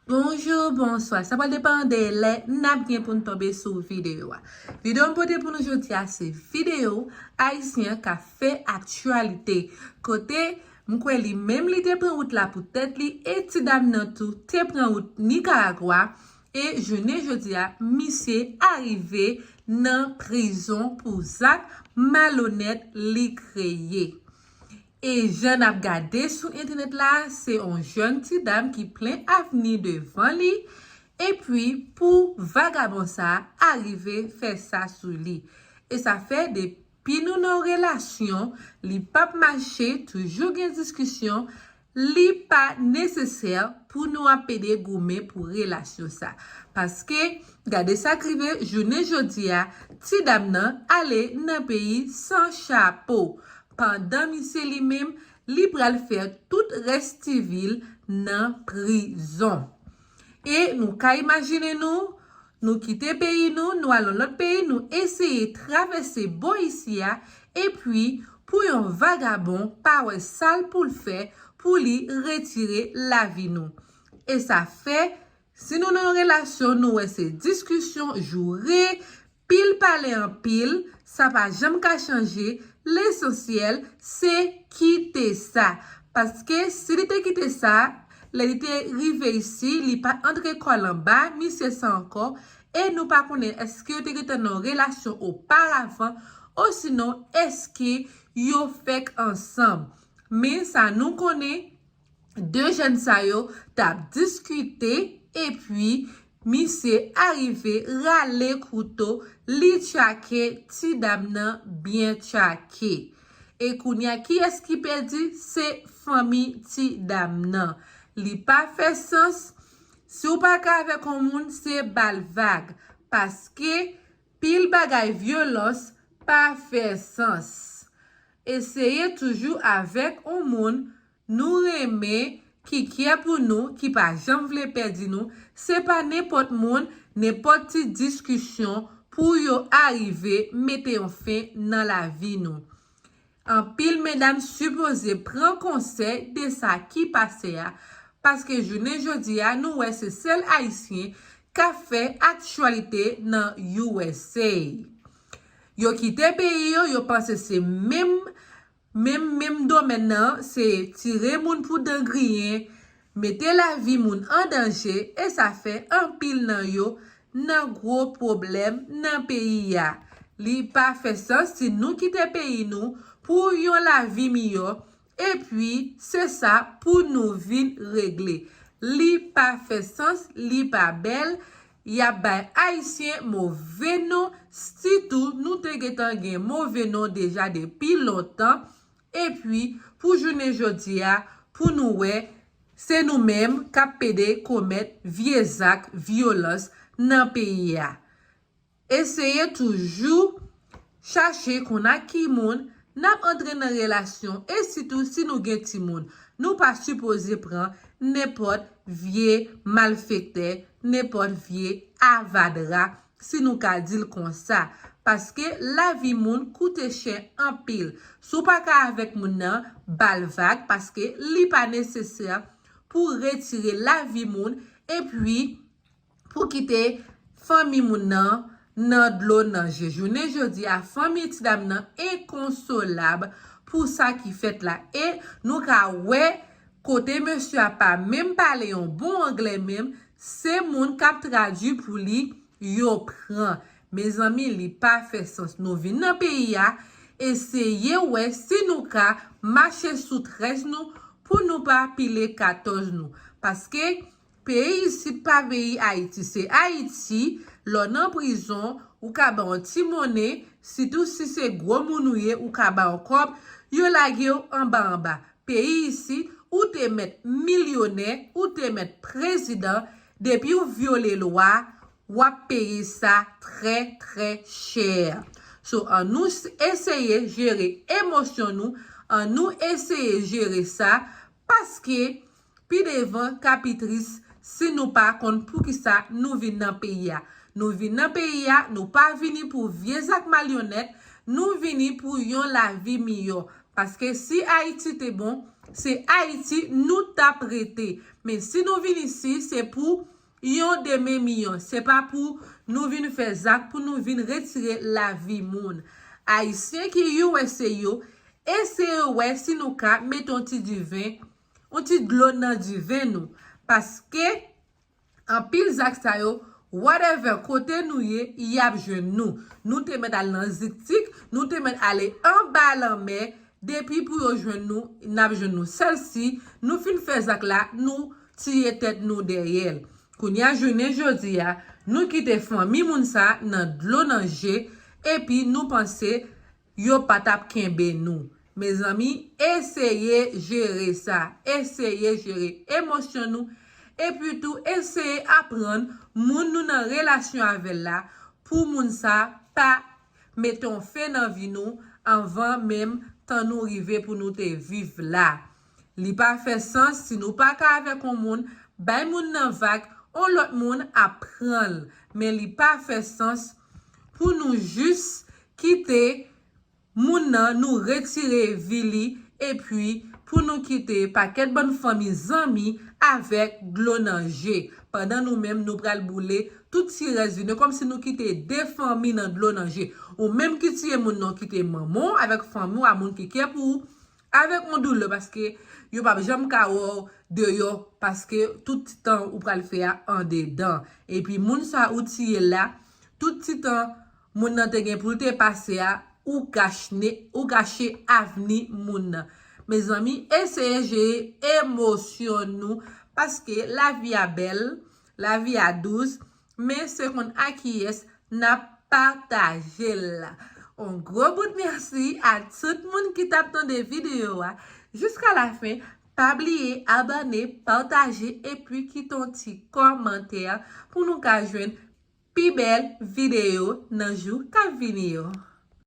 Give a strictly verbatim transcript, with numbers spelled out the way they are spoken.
Bonjou, bonswa. Sa pral depann de lè n ap gen pou n tonbe sou videyo a. Videyo m pote pou nou jodi a se videyo Ayisyen k ap fè aktyalite. Kote m kwè li menm li te pran wout la pou tèt li e ti dam nan tou te pran wout Nikaragwa. E jounen jodi a, misye arive nan prizon pou zak malonèt li kreye. E jan n ap gade sou entènèt la, se yon jèn ti dam ki plen avni devan li, epi pou vagabon sa a arive fè sa sou li. E sa fè depi nou nan relasyon, li p ap mache, toujou gen diskisyon, li pa nesesè pou nou ap pede goumen pou relasyon sa. Paske, gade sa k rive jounen jodi a, ti dam nan ale nan peyi san chapo. Pandan misye li menm, li pral fè tout rès ti vi l nan prizon. E nou ka imajine nou, nou kite peyi nou, nou al nan lòt peyi, nou eseye travèse bò isi a, epi pou yon vagabon pa wè sa l pou l fè pou li retire lavi nou. E sa fè, si nou nan yon relasyon, nou wè se diskisyon, joure, pil pale anpil, sa pa janm ka chanje, lesansyèl se kite sa. Paske si li te kite sa, lè li te rive isi, li pa t antre kò l anba misye sa ankò, e nou pa konnen èske yo te gentan nan yon relasyon oparavan, osinon èske yo fèk ansanm. Men sa nou konnen, de jèn sa yo t ap diskite, epi misye arive rale kouto, li tchake ti dam nan byen tchake. E kounye a, kiyès ki pèdi? Se fanmi ti dam nan. Li pa fè sans. Si w pa ka avèk yon moun, se ba l vag. Paske pil bagay vyolans pa fè sans. Eseye toujou avèk yon moun nou renmen, ki kyè pou nou, ki pa janm vle pèdi nou. Se pa nenpòt moun, nenpòt ti diskisyon pou yo arive mete yon fen nan lavi nou. Anpil medam sipoze pran konsèy de sa ki pase a, paske jounen jodi a, nou wè se sèl Ayisyen k ap fè aktyalite nan U S A. Yo kite peyi yo, yo panse se menm, menm, menm domèn nan, se tire moun pou dan griyen, mete lavi moun an danje, e sa fè anpil nan yo nan gwo pwoblèm nan peyi a. Li pa fè sans si nou kite peyi nou pou yon lavi miyò, epi se sa pou nou vin regle. Li pa fè sans, li pa bèl, y ap bay Ayisyen move non, sitou nou te gentan gen move non deja depi lontan, epi pou jounen jodi a, pou nou wè, se nou menm k ap pede komèt vye zak vyolans nan peyi a. Eseye toujou chache konn ak ki moun n ap antre nan relasyon, e sitou si nou gen timoun. Nou pa sipoze pran nenpòt vye malfektè, nenpòt vye avadra, si nou ka di l konsa. Paske lavi moun koute chè anpil. Si w pa ka avèk moun nan, ba l vag, paske li pa nesesè pou retire lavi moun, epi pou kite fanmi moun nan nan dlo nan je. Jounen jodi a, fanmi ti dam nan enkonsolab pou sa ki fèt la. E nou ka wè kote mesye a pa menm pale yon bon anglè menm, se moun k ap tradui pou li yo pran. Mezanmi, li pa fè sans. Nou vin nan peyi a, eseye wè si nou ka mache sou trèz nou pou nou pa pile katòz nou. Paske peyi isit pa peyi Ayiti. Se Ayiti, lè w nan prizon, ou ka ba yon ti monnen, sitou si se gwo moun ou ye, ou ka ba yon kòb, yo lage w anba anba. Peyi isit, ou te mèt milyonè, ou te mèt prezidan, depi w vyole lwa, w ap peye sa trè, trè chè. So, ann nou s-, eseye jere emosyon nou, ann nou eseye jere sa, paske pi devan k ap pi tris si nou pa konn poukisa nou vin nan peyi a. Nou vin nan peyi a, nou pa vini pou vye zak malyonèt, nou vini pou yon lavi miyò. Paske si Ayiti te bon, se Ayiti nou t ap rete. Men si nou vin isi, se pou yon demen miyon. Se pa pou nou vin fè zak, pou nou vin retire lavi moun. Ayisyen ki U S A yo, eseye wè si nou ka mete yon ti diven, yon ti dlo nan diven nou. Paske anpil zak sa yo, whatever, kote nou ye, y ap jwenn nou. Nou te mèt al nan ziktik, nou te mèt ale anba lanmè, depi pou yo jwenn nou, n ap jwenn nou. Sèl si nou fin fè zak la, nou tiye tèt nou dèyè l. Kounye a, jounen jodi a, nou kite fanmi moun sa nan dlo nan je, epi nou panse yo pa t ap kenbe nou. Mezanmi, eseye jere sa. Eseye jere emosyon nou. Epi tou, eseye aprann moun nou nan relasyon avè l la, pou moun sa pa mete yon fen nan vi nou anvan menm tan nou rive pou nou te viv la. Li pa fè sans si nou pa ka avèk yon moun, bay moun nan vag, yon lòt moun ap pran l. Men li pa fè sans pou nou jis kite moun nan, nou retire vi li, epi pou nou kite pakèt bann fanmi, zanmi avèk dlo nan je. Pandan nou menm, nou pral boule tout ti rès vi nou, kòmsi nou kite de fanmi nan dlo nan je. Ou menm ki tiye moun nan, kite manman w avèk fanmi w, a moun ki kè pou ou, avèk yon doulè, paske yo p ap janm ka wè w deyò, paske tout ti tan ou pral fè a andedan. Epi moun sa ou tiye la, tout ti tan moun nan te gen pou l te pase a, ou gache, ou gache avni moun nan. Mezanmi, eseye jere emosyon nou, paske lavi a bèl, lavi a dous, men se konn a kiyès n ap pataje l la. On gwo bout mèsi a tout moun ki t ap tande videyo a jiska lafen. Pa bliye abòne, pataje, epi kite yon ti kòmantè pou nou ka jwenn pi bèl videyo nan jou k ap vini yo.